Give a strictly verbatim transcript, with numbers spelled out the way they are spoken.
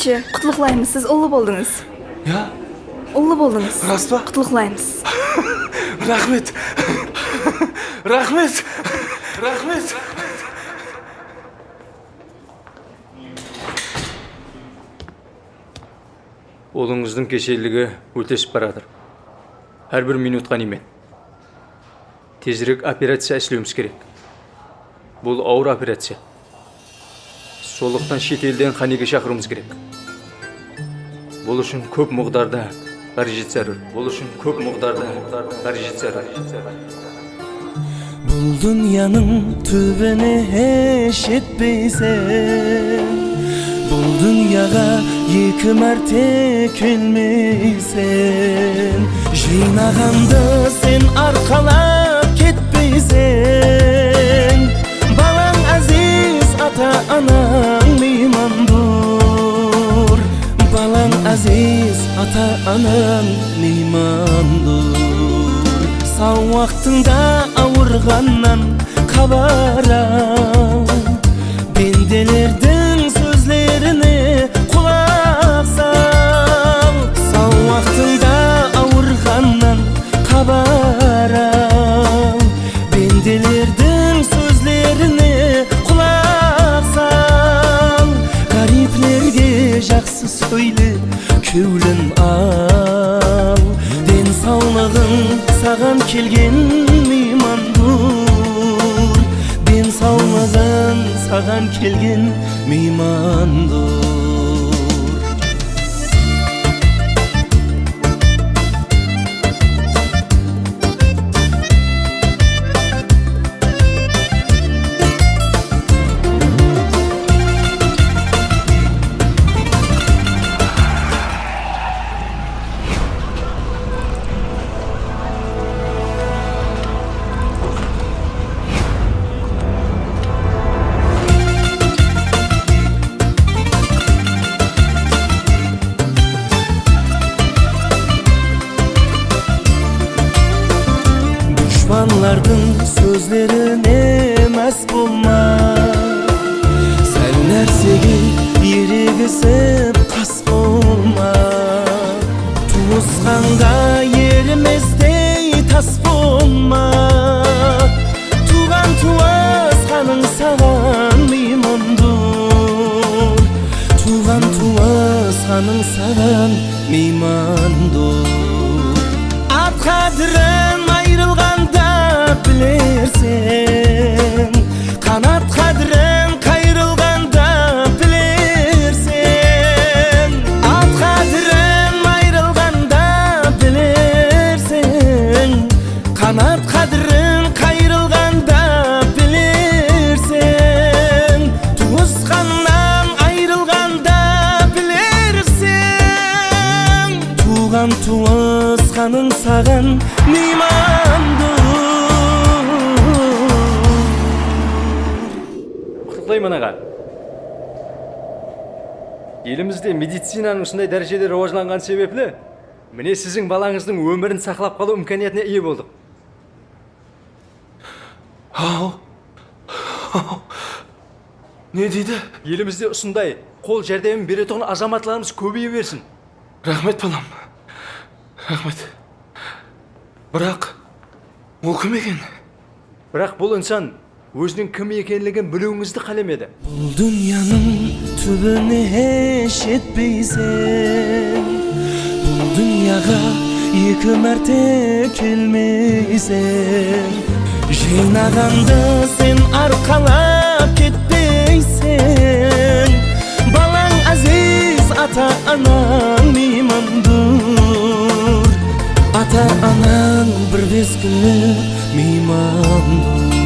Qutlıqlaymız, siz ullı boldıńız. Ya? Ullı boldıńız. Ras pa? Qutlıqlaymız. Raxmet. Raxmet. Raxmet. Ulıńızdıń keselligi ótesip baratır. Hár bir minut ǵániymet. Tezirek operaciya islewimiz kerek. Bul awır operaciya. Sonlıqtan shet elden qánige shaqırıwımız kerek. Bul ushın kóp muǵdarda ǵárejet zárúr. Bul ushın kóp muǵdarda ǵárejet zárúr. Bul dúnyanıń túbine hesh jetpeyseń. Bul dúnyaǵa eki márte kelmeyseń. Jıynaǵandı sen arqalap ketpeyseń. Balań áziz, ata-anań miyman dur. Balań áziz, ata-anań miyman dur. Saw waqtıńda awırǵannan xabar al. Bendelerdiń sózlerine qulaq sal. Saw waqtıńda awırǵannan xabar al. Bendelerdiń sózlerine qulaq sal. Ǵáriyplerge jaqsı sóyle, kewlin al. Densawlıǵıń saǵan kelgen miyman dur. Densawlıǵıń saǵan kelgen miyman dur. Dushpanlardıń sózlerine más bolma. Sál nársege erigisip qas bolma. Tuwısqanǵa erimestey tas bolma. Tuwǵan-tuwısqanıń saǵan miyman dur. Tuwǵan-tuwısqanıń saǵan miyman dur. At qádirin ayrılǵanda bilerseń. Qanat qádirin qayrılǵanda bilerseń. At qádirin ayrılǵanda bilerseń. Qanat qádirin qayrılǵanda bilerseń. Tuwısqannan ayrılǵanda bilerseń. Tuwǵan-tuwısqanıń saǵan miyman dur. Qutlıqlayman, aǵa. Elimizde medicinanıń usınday dárejede rawajlanǵanı sebepli, mine, siziń balańızdıń ómirin saqlap qalıw imkaniyatına iye boldıq. Haw. Haw. Ne deydi? Elimizde usınday qol járdemin beretuǵın azamatlarımız kóbeye bersin. Raxmet, balam. Raxmet. Biraq, ol kim eken? Biraq bul insan óziniń kim ekenligin biliwińizdi qálemedi. Bul dúnyanıń túbine hesh jetpeyseń. Bul dúnyaǵa eki márte kelmeyseń. Jıynaǵandı sen arqalap ketpeyseń. Balań áziz, ata-anań miyman dur. Ata-anań bir mezgillik miyman dur.